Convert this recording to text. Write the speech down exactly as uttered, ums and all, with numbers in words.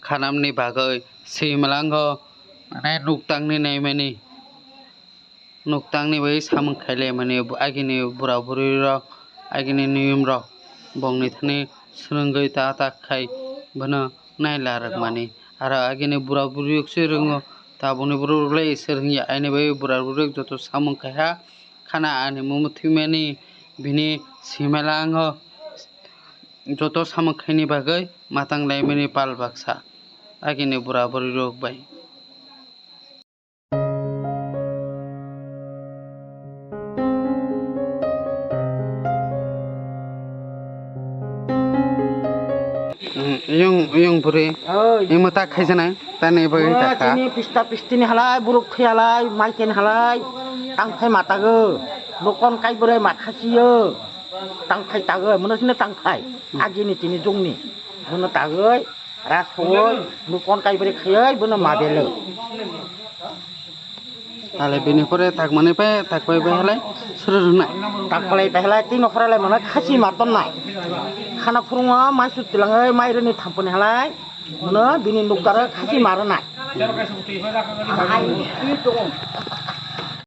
Khanamni bagwi swimalango, mane, nuktangni naimani, nuktangni bai samung khailaimani, agini bura buri rok, agini niyom rok bongni thani swrwngwi ta ta khai bono naila rwkmani. Aro agini bura buri rok se rwngo, tabukni borok rok lai se rwngya, aini bai bura buri rok joto samung kaiha khana ani mumu thwimani, bini swimalango joto samung khaini bagwi matang laimani pal baksa agini bura buri rok bai. Yung, yung buri. Oi. Yung mata khai janai, tani bagwi. Wah, taka. Tini pista pistini halai, buruk khe halai, maiken halai, tangkhai matago, bokon kai bwrwi makhasiyo, tangkhai tago, mono sini tangkhai, agini tini jongni, mono tagoi, ras hoi, bokon kai bwrwi khayoi, bono mabelo. Hale bini pore tak mani pe, tak pai pe halai, suru runai. Tak palai pe halai, tino khoralai mana khasi maton nai. Khana phurungo, mai sut tilangai, mai rwni thamponi halai. Mono bini nukdaro khasi maro nai.